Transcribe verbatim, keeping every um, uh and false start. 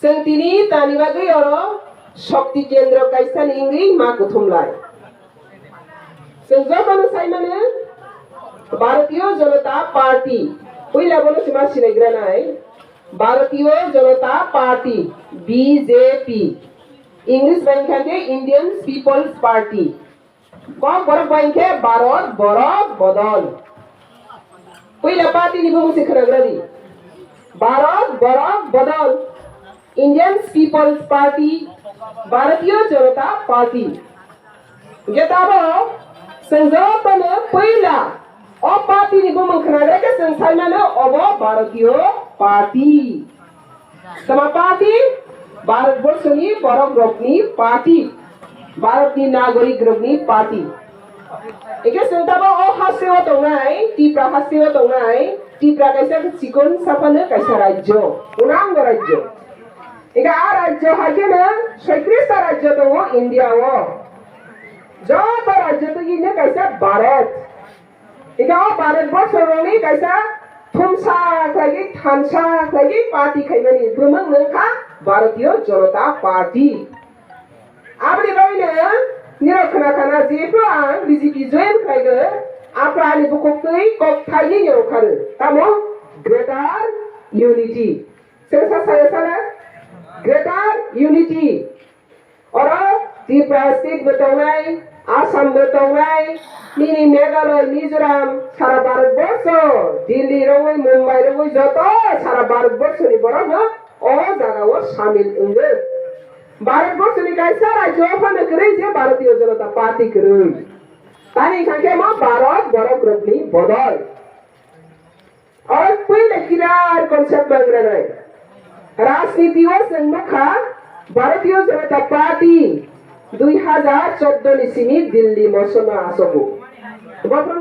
Chwng tini tani bagwi oro Shakti Kendra kaisa ni wngwi ma kuthum lai. Chwng jotono sai mano, Bharatiya Janata Party, puila bono se ma sinaigra nai, Bharatiya Janata Party, B J P, English bai wngkha khe Indian People's Party. Kok borok bai khe Bharat Borok Bodol. Puila party ni bumung se khwnagra di. Bharat Borok Bodol, Indian People's Party, Bharatiya Janata Party. Hingkhe tabo chwng jotono puila o party ni bumung khwnagra khe chwng sai mano obo Bharatiya Party. Tama party? Bharat Borso ni borok rok ni party, Bharat ni nagorik rok ni party. Hingkhe chwng tabo o hasteo tongnai, Tipra hasteo tongnai, Tipra kaisa chikon saphano kaisa rajyo, unango rajyo. Hingkhe a rajyo hai kheno soitrista rajyo tongo India o. Joto rajyo twi no kaisa Bharat. Hingkhe o Bharat Borso rokni kaisa thumsa khlaigwi, thansa khlaigwi party khaimani bumung wngkha Bharatiya Janata Party. Aboni bagwino nirok khna khana jephru ang B J P join khlaigo, aphra ani bukhuk twi kok thaini nirok kharo. Tamo Greater Unity. Chwngsa saya sana Greater Unity. Oro Tripura state bo tongnai, Assam bo tongnai, nini Meghalaya, Mizoram, sara Bharat borsho, Delhi rogwi, Mumbai rogwi joto sara Bharat borsho ni borok no o jaga o samil wngo. Bharat borsho ni kaisa rajyo phano kwrwi je Bharatiya Janata Party kwrwi. Tani hwnkhe mo Bharat borok rokni bodol. Oro puila kirar concept bangranai. Rajniti o chwng nukha Bharatiya Janata Party dui hazar chordo ni simi Delhi motion no asogo. Bophang